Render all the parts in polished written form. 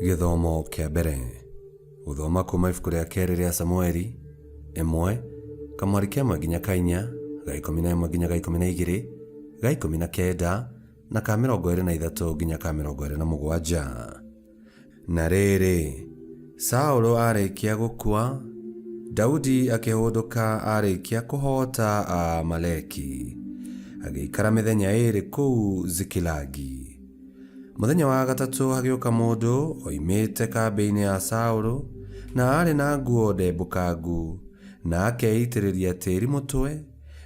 Gĩthomo kĩa mbere. Gũthoma kuma ibuku rĩa kerĩ rĩa Samueli, 1, kamwari ka ĩmwe nginya ka inya, ga 11 nginya ga 12, ga 19, na ka 23 nginya ka 27. Na rĩrĩ, Saũlũ aarĩkia gũkua, Daudi akĩhũndũka aarĩkia kũhoota Aamaleki, agĩikara mĩthenya ĩĩrĩ kũu Zikilagi. Mũthenya wa gatatũ hagĩũka mũndũ oimĩte kambĩ-inĩ ya Saũlũ, na aarĩ na nguo ndembũkangu, na akeitĩrĩria tĩri mũtwe,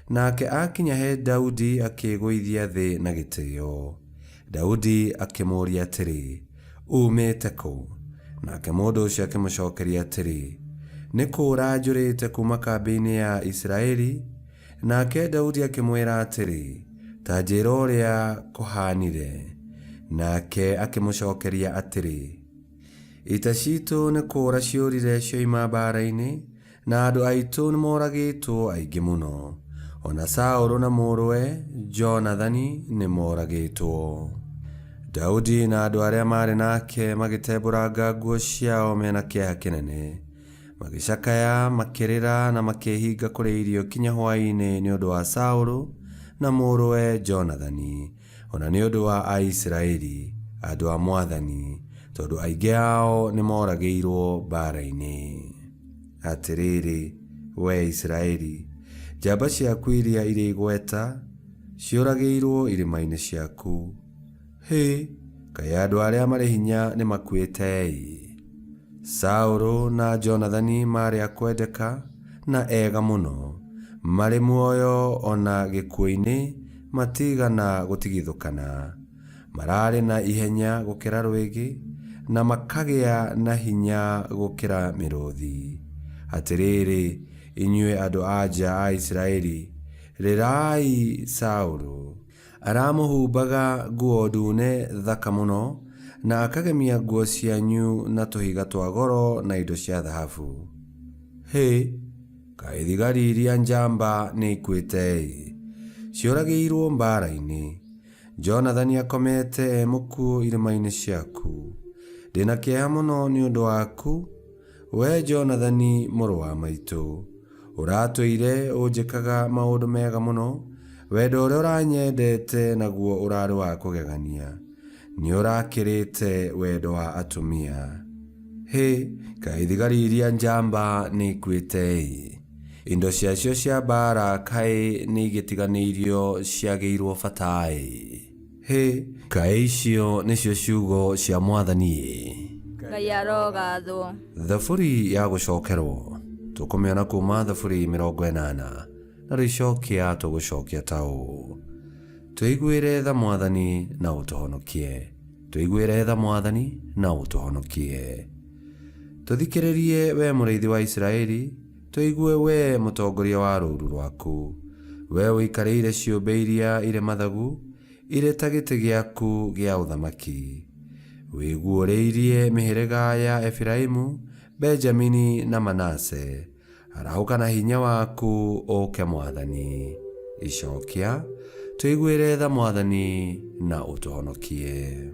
nake aakinya he Daudi akĩĩgũithia thĩ na gĩtĩo. Daudi akĩmũũria atĩrĩ, Uumĩte kũ? Nake mũndũ ũcio akĩmũcokeria atĩrĩ, Nĩ kũũra njũrĩte kuuma kambĩ-inĩ ya Isiraeli. Nake Daudi akĩmwĩra atĩrĩ, Ta njĩĩra ũrĩa kũhaanire. Nake akĩmũcokeria atĩrĩ, Ita ciitũ nĩ kũũra ciũrire cioima mbaara-inĩ, Na andũ aitũ nĩmoragĩtwo aingĩ mũno, o na Saũlũ na mũrũwe Jonathani nĩmoragĩtwo. Daudi na andũ arĩa maarĩ nake magĩtembũranga nguo ciao me na kĩeha kĩnene, magĩcakaya, makĩrĩra na makĩĩhinga kũrĩa irio kinya hwaĩ-inĩ nĩ ũndũ wa Saũlũ na mũrũwe Jonathani, o na nĩ ũndũ wa Aisiraeli, andũ a mwathani, tondũ aingĩ ao nĩmoragĩirwo mbaara-inĩ. Atĩrĩrĩ, wee Isiraeli, njamba ciaku iria irĩ igweta ciũragĩirwo irĩma-inĩ ciaku. Hĩ! Kaĩ andũ arĩa marĩ hinya nĩmakuĩte-ĩ! Saũlũ na Jonathani maarĩ a kwendeka na ega mũno, marĩ muoyo o na gĩkuũ-inĩ matiigana gũtigithũkana. Mararĩ na ihenya gũkĩra rwĩgĩ, na makagĩa na hinya gũkĩra mĩrũũthi. Atĩrĩrĩ, inyuĩ andũ-a-nja a Isiraeli, rĩrai Saũlũ! Aramũhumbaga nguo ndune thaka mũno, na akagemia nguo cianyu na tũhiga twa goro na indo cia thahabu. Hĩ! Kaĩ thigari iria njamba nĩikuĩte-ĩ! Ciũragĩirwo mbaara-inĩ. Jonathani akomete e mũkuũ irĩma-inĩ ciaku. Ndĩ na kĩeha mũno nĩ ũndũ waku, wee Jonathani mũrũ wa maitũ. Ũratũire ũnjĩkaga maũndũ mega mũno, wendo ũrĩa ũranyendete naguo ũrarĩ wa kũgegania, nĩũrakĩrĩte wendo wa atumia. Hĩ, kaĩ thigari iria njamba nĩikuĩte-ĩ! Indo ciacio cia mbaara kaĩ nĩigĩtiganĩirio ciagĩirwo bata-ĩ! Hĩ, kaĩ icio nĩcio ciugo cia Mwathani-ĩ! Ngai arogathwo. Thaburi ya gũcokerwo tũkũmĩona kuma Thaburi 80 na rĩcokia tũgũcokia ta ũũ: Tũiguĩre tha Mwathani na ũtũhonokie, tũiguĩre tha Mwathani na ũtũhonokie. Tũthikĩrĩrie wee mũrĩithi wa Isiraeli, tũigue wee mũtongoria wa rũũru rwaku. Wee ũikarĩire ciũmbe iria irĩ mathagu, irĩ ta gĩtĩ gĩaku gĩa ũthamaki. Wĩguũrĩirie mĩhĩrĩga ya Efiraimu, Benjamini na Manase. Arahũka na hinya waku ũũke Mwathani. Icokia, tũiguĩre tha Mwathani na ũtũhonokie.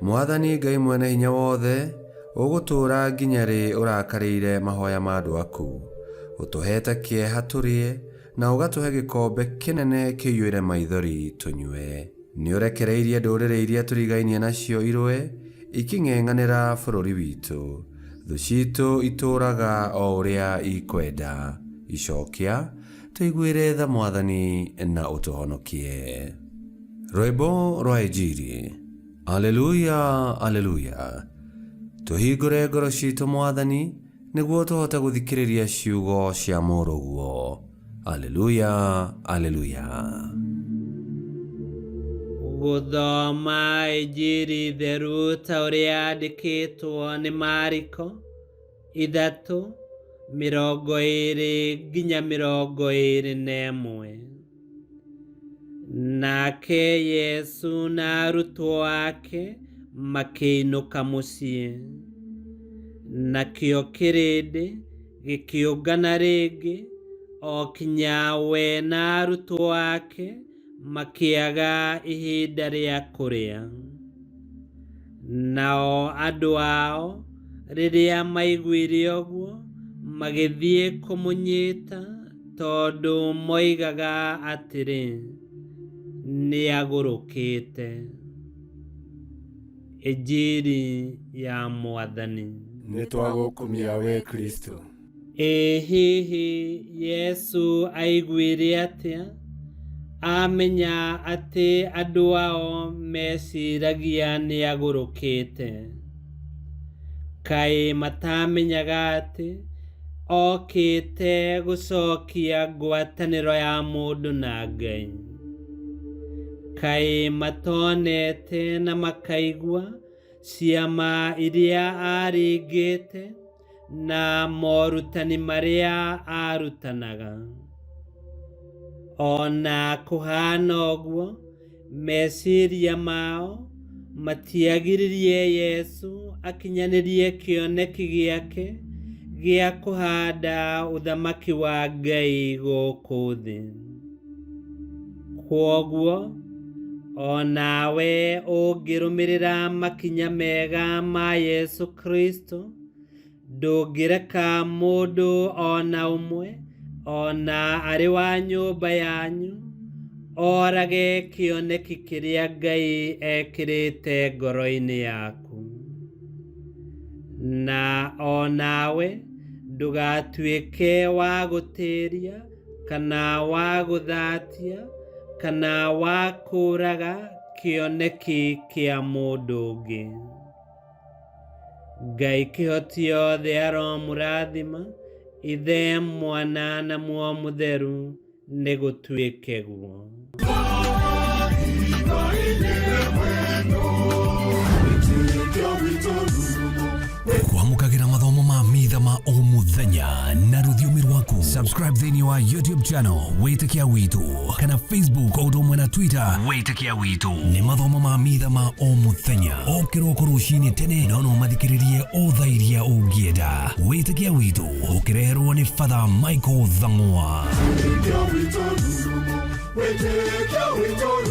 Mwathani Ngai Mwene-Hinya-Wothe, ũgũtũũra nginya rĩ ũrakarĩire mahoya ma andũ aku? Ũtũheete kĩeha tũrĩe, na ũgatũhe gĩkombe kĩnene kĩiyũire maithori tũnyue. Nĩũrekereirie ndũrĩrĩ iria tũrigainie nacio irũe, ikĩng'eng'anĩra bũrũri witũ. Thũ ciitũ itũũraga o ũrĩa ikwenda. Icokia, tũiguĩre tha Mwathani na ũtũhonokie. Rwĩmbo rwa Injiri. Aleluya, Aleluya. Tũhingũre ngoro citũ Mwathani, nĩguo tũhote gũthikĩrĩria ciugo cia Mũrũguo. Aleluya, Aleluya. Gũthoma Injiri theru ta ũrĩa yandĩkĩtwo nĩ Mariko 3:20 nginya 21. Nake Yesu na arutwo ake makĩinũka mũciĩ. Nakĩo kĩrĩndĩ gĩkĩũngana rĩngĩ, o kinya we na arutwo ake makĩaga ihinda rĩa kũrĩa. Nao andũ ao rĩrĩa maiguire ũguo magĩthiĩ kũmũnyita, tondũ moigaga atĩrĩ, nĩagũrũkĩte. Injiri ya Mwathani. Nĩ twagũkumia we Kristo. Ĩ hihi Yesu aiguire atĩa amenya atĩ andũ ao meciragia nĩagũrũkĩte? Kaĩ matamenyaga atĩ okĩte gũcokia ngwatanĩro ya mũndũ na Ngai? Kaĩ matonete na makaigua ciama iria aringĩte na morutani marĩa arutanaga? Ona kũhana ũguo, meciria mao matiagiririe Yesu akinyanĩrie kĩoneki gĩake gĩa kũhanda ũthamaki wa Ngai gũkũ thĩ. Kwoguo, onawe ũngĩrũmĩrĩra makinya mega ma Yesu Kristo, ndũngĩreka mũndũ ona ũmwe, ona arĩ wa nyũmba yanyu, orage kĩoneki kĩrĩa Ngai ekĩrĩte ngoro-inĩ yaku. Na onawe ndũgatuĩke wa gũtĩria kana wa gũthatia kana wa kũũraga kĩoneki kĩa mũndũ ũngĩ. Ngai kĩhoti yothe aromũrathima, Ithe, Mwana na Muoyo Mũtheru, nĩ gũtuĩke guo. Kwamũkagĩra mathomo ma mitha ma o mũthenya na rũthiomi rwaku. Subscribe thĩinĩ wa YouTube channel Wĩtĩkia Witũ kana Facebook o ũndũ ũmwe na Twitter Wĩtĩkia Witũ. Nĩ mathomo ma mitha ma o mũthenya o kĩroko rũcinĩ tene, no no mathikĩrĩrie o thaa iria ũngĩenda. Wĩtĩkia Witũ ũkĩreherwo nĩ Father Michael Thang'wa. Wĩtĩkia witũ, wĩtĩkia witũ.